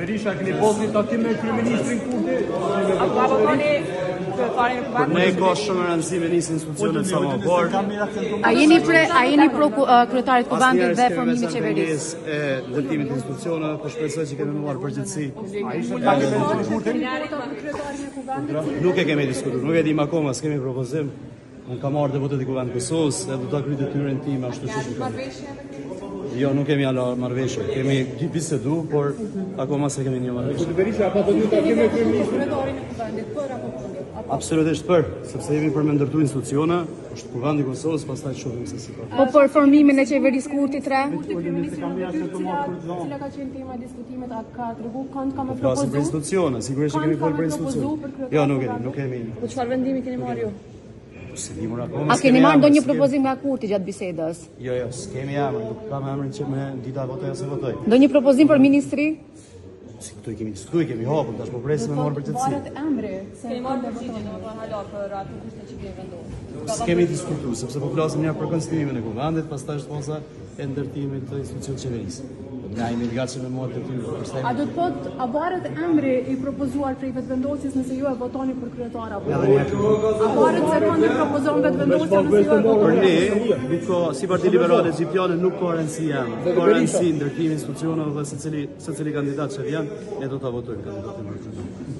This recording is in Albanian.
Berisha, keni pasur një takim me kryeministrin Kurti? A po votoni kryetarin e Për kuvendit? ne ka shumë rëndësi me nisë institucionet sa më parë. A jeni pre, a jeni pro ku- uh, kryetarit kuvendit Asnjëherë dhe s'kemi formimit qenë qeverisë? pengesë e ndërtimit të institucioneve, po shpresoj që kemi marrë përgjegjësi. A ishte takim me zotin Kurti? Nuk e kemi diskutuar, nuk e dim akoma, s'kemi propozim. Unë kam marrë deputet i Kuvendit të Kosovës edhe do ta kryej detyrën time ashtu siç më kam. Jo, nuk kemi ala marrëveshje. Kemi dy bisedu, por akoma s'e kemi një marrëveshje. Zoti Berisha, a patët një takim me kryeministrin? Absolutisht për, sepse jemi për me ndërtu institucione, është Kuvendi i Kosovës, pastaj shohim se si ka. Po për formimin e qeverisë Kurti 3? Cila ka qenë tema e diskutimit, a ka tregu kënd ka me Po flasim për propozu? institucione, sigurisht që kemi folur për institucione. Jo, nuk e di, nuk kemi. Po çfarë vendimi keni marrë ju? S'e di more akoma. A s'kemi keni marrë emër, ndonjë s'kemi- propozim nga Kurti gjatë bisedës? Jo, jo, s'kemi emër, nuk kam emrin që me dita votoj ose votoj. Ndonjë propozim për ministri? Si këtu i kemi diskutuar, i kemi hapur, tash po presim me marrë përgjegjësi. Varet emri, se Keni marrë përgjigje domethënë hala për ato kushte që keni vendosur. S'kemi diskutuar, sepse po flasim një për konstituimin e kuvendit, pastaj është faza e ndërtimit të institucionit të qeverisë. Ne jemi të gatshëm me marrë detyrë, për A do të thotë, a varet emri i propozuar prej vetëvendosjes nëse ju e votoni për kryetar apo? Edhe një herë. A varet se kënd e propozon vetëvendosja nëse ju e Për votoni? ne, nuk ka, si Parti Liberale Egjiptiane nuk ka rëndësi emri. Ka rëndësi ndërtimi i institucioneve dhe secili secili kandidat që vjen, ne do ta votojmë kandidatin për kryetar.